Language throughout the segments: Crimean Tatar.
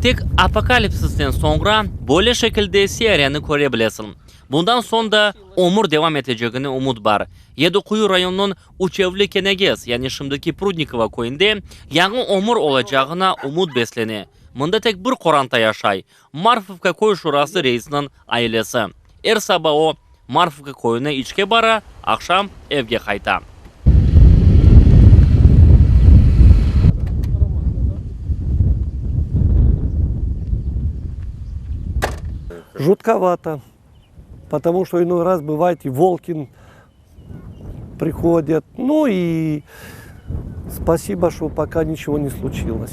Tek apokalipsisten soñra böyle şekilde seyareni köre bilesiñ. Bundan soñ da ömür devam etecegine ümüt bar. Yedi Quyu rayonınıñ Üçevli Kenegez, yani şimdiki Prudnikovo köyünde yañı ömür olacağına ümüt beslene. Mında tek bir qoranta yaşay, Marfovka köy şurası reisiniñ ailesi. Er saba o, Marfovka köyüne işke bara, aqşam evge qayta. Jutkovato, potomu çto inoy raz bıvayet i volki prihodât, nu i spasibo, şo poka niçego ne sluçilos.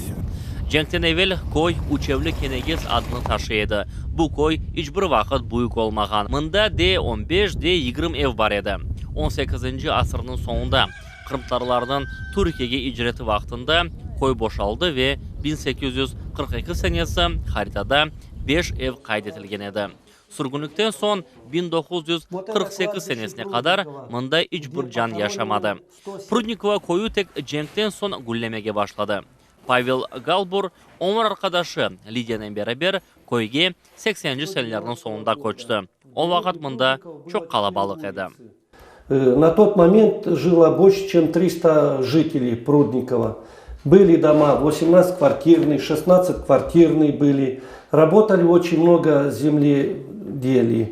Cenkten evel köy Üçevli Kenegez adını taşıy edi. Bu köy iç bir vaqıt büyük olmağan. Mında de on beş, de yigirmi ev bar edi. On sekizinci asırnıñ soñunda, qırımtatarlarnıñ Türkiyege icreti vaqtında köy boşaldı ve 1842 senesi haritada beş ev qayd etilgen edi. Sürgünlikten soñ 1948 senesine qadar mında iç bir can yaşamadı. Prudnikovo köyü tek cenkten soñ güllemege başladı. Pavel Galbur ömür arqadaşı Lidiyanen beraber köyge sekseninci senelerniñ soñunda köçti. O vaqıt mında çoq qalabalıq edi. Na tot moment jilo bolşe çem trista jiteley Prudnikovo. Byli doma vosemnadtsattkvartirnıy, şestnadtsattkvartirnıy byli. Rabotali oçen mnogo zemledeliy.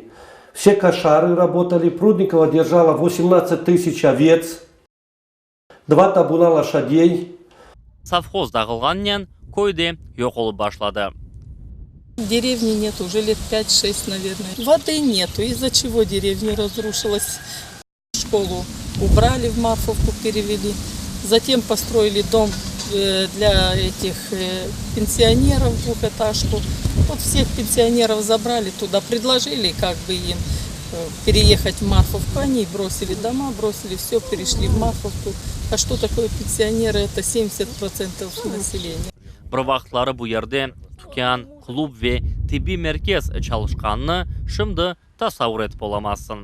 Vse koşarı rabotali. Prudnikovo derjala vosemnadtsat tısyaç ovets. Dva tabuna loşadey. Sovhoz dağılğanınen köy de yoq olıp başladı. Derevni netu, uje let pât-şest, navernoye. Vody netu, iz-za çego derevnâ razruşilas? Şkolu ubrali, v Marfovku pereveli. Zatem postroili dom dlâ etih pensionerov, dvuhetaşku. Vot vseh pensionerov zabrali tuda, predložili kak bı im pereyehat v Marfovku, oni brosili doma, brosili vse, pereşli v Marfovku. A çto takoye pensionerı, eto semdeset protsentov naseleniya. Bir vaqıtları bu yerde tükân, klub ve tibbiy merkez çalışqanını şimdi tasavur etip olamazsıñ.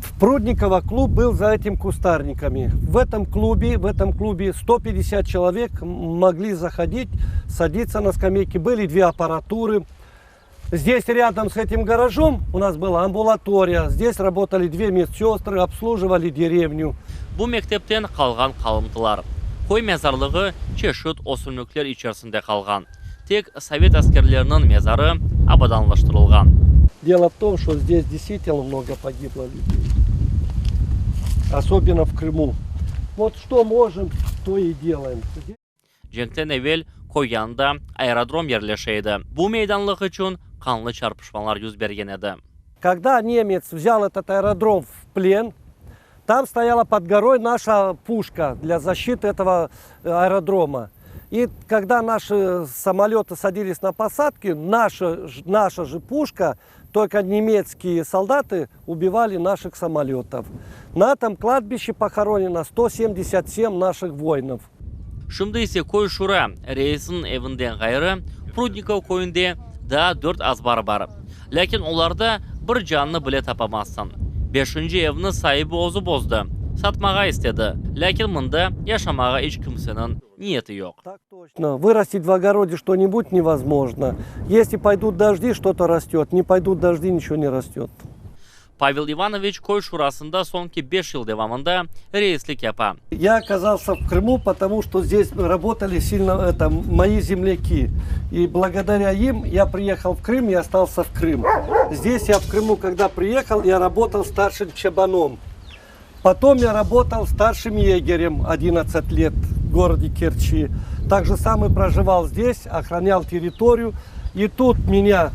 V Prudnikovo klub byl za etim kustarnikami. V etom klube, v etom klube 150 çelovek mogli zahodit, saditsa na skameyki, byli dve apparaturı. Zdes râdom s etim garajom u nas byla ambulatoriya, zdes rabotali dve medsestrı, obslujivali derevnü. Bu mektepten qalğan qalımtılar. Köy mezarlığı çeşit ösümlikler içerisinde qalğan. Tek sovet askerleriniñ mezarı abadanlaştırılğan. Delo v tom, şto zdes deystvitelno mnogo pogiblo lyudey, osobenno v Krımu. Vot şto mojem, to i delayem. Cenkten evel köy yanında aerodrom yerleşe edi. Bu meydanlıq içün qanlı çarpışmalar yüz bergen edi. Kogda nemets vzyal etot aerodrom v plen, tam stoyala pod goroy naşa puşka dlâ zaşçitı etogo aerodroma. I kogda naşı samolötı sadilis na posadki, naşa, naşa je puşka, tolko nemetskiye soldatı ubivali naşih samolötov. Na etom kladbişçe pohoroneno 177 naşih voinov. Şimdi ise köy şura reisiniñ evinden ğayrı, Prudnikov köyünde daa dört azbar bar. Lâkin olarda bir cannı bile tapamazsıñ. Beşinci evni saibi özü bozdı, satmağa istedi, lâkin mında yaşamağa iç kimseniñ niyeti yoq. Vırastit v ogorode çto-nibud nevozmojno. Esli poydut dojdi, çto-to rastet, ne poydut dojdi, niçego ne rastet. Pavel İvanoviç köy şurasında soñki beş yıl devamında reislik yapa. Ya okazalsâ v Krımu, potomu çto zdes rabotali silno eto moi zemlyaki, i blagodarâ im ya priyehal v Krım i ostalsâ v Krım. Zdes ya v Krımu kogda priyehal, ya rabotal starşim çabanom. Potom ya rabotal starşim yegerem odinnatsat let v gorode Kerçi. Tak je samıy projival zdes, ohranyal territoriyu, i tut menya,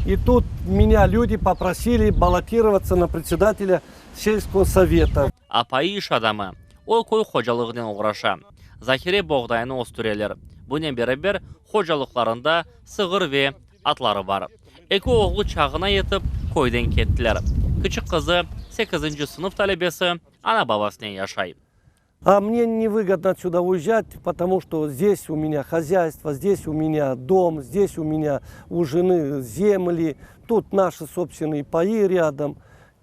i tut menya lüdi poprosili ballotirovatsa na predsedatelâ selskogo soveta. Apayı iş adamı. O, köy hocalığınen oğraşa. Zahire boğdayını östüreler. Bunen beraber, hocalıqlarında sığır ve atları bar. Eki oğlu çağına yetip, köyden kettiler. Kiçik qızı, sekizinci sınıf talebesi, ana-babasınen yaşay. A mne nevygodno otsuda uezjat, potomu çto zdes u menya hozâystvo, zdes u menya dom, zdes u menya u jeny zemli, tut naşı sobstvennıye payi râdom,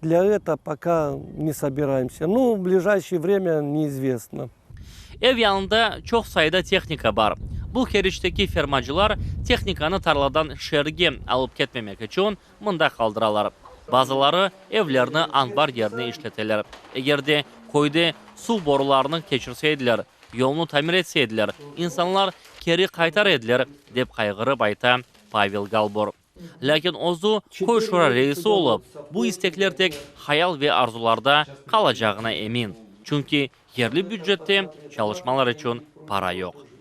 dlâ eto poka ne sobiraemsâ, nu, v blijayşıye vremâ neizvestno. Ev yanında çoq sayıda tehnika bar. Bu Keriçteki fermacılar tehnikanı tarladan şeerge alıp ketmemek içün mında qaldıralar. Bazıları evlerni anbar yerine işleteler. Eger de köyde suv borularını keçirseydiler, yolnı tamir etseydiler, insanlar keri qaytar ediler, dep qayğırıp ayta Pavel Galbor. Lâkin özü köy şura reisi olıp, bu istekler tek hayal ve arzularda qalacağına emin. Çünki yerli bücette çalışmalar içün para yoq.